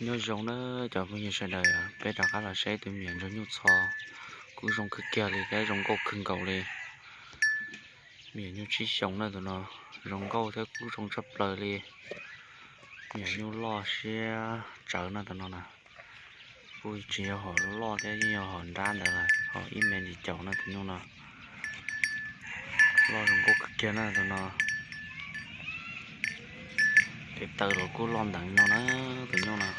Nyob zoo na cov phooj ywg sawv daws, peb rov qab los saib tus me nyuam ntsuag nyuj txho, kub zoo kawg kiag li thiab zoo nkauj kawg nkaus li. Me nyuam nyuj tsib xyoos na tus no, zoo nkauj thiab kub zoo tshaj plaws li. Me nyuam nyuj loj siab tsawv na tus no na, kuj tsis yog hom loj thiab yeej yog hom nrab ntawd lawm, hom ib mev ntsis caum na tus nyuj no. Loj zoo nkauj kawg kiag na tus no. Tes taw los kuj loj nteev no na, tus nyuj no.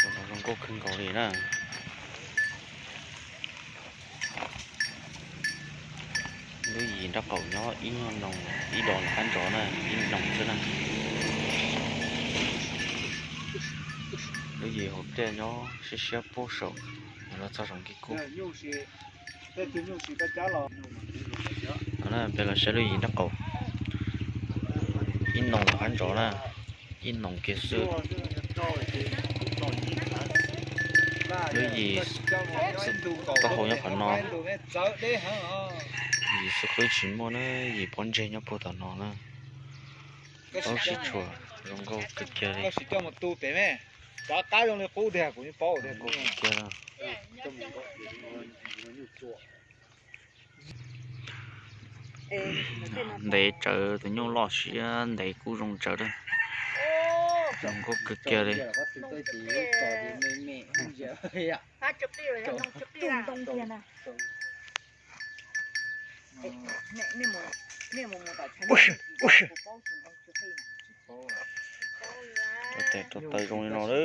Tus no zoo nkauj kawg nkaus li na. Lub yim nraub qaum nyob ib nyuag noog, ib dos nram qab ntsov na, ib noog xwb na. Lub yim hauv pliaj nyob siab siab pub saum los txog saum nkij kub. Peb los saib lub yim nraub qaum, ib noog nram qab ntsov na, ib noog kiag xwb. Lub yim taub hau nyob qhov no, yim xwb qhov tsis muaj na, yim pob ntseg nyob puag tom no na. Taub sib tshuam zoo nkauj kawg kiag li. Qab zoo li qub tiag, kuv yeej paub tiag. Zoo nkauj kawg kiag. Ntev tsawv, tus nyuj loj siab ntev kub zoo tsawv. Zoo nkauj kawg kiag li. Rau tes rau taw zoo li no lawm.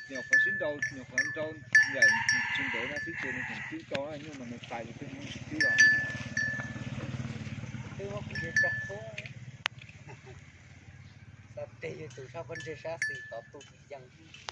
Nyuam qhuav sib nrau, nyuam qhuav nrau, yam tsis ntev no xwb ces nws tseem twb rau nyuj no nws tais ces twb tsis twb os. Twb muab kuv tus sab pob ntseg sab xis tod tu kwv yees.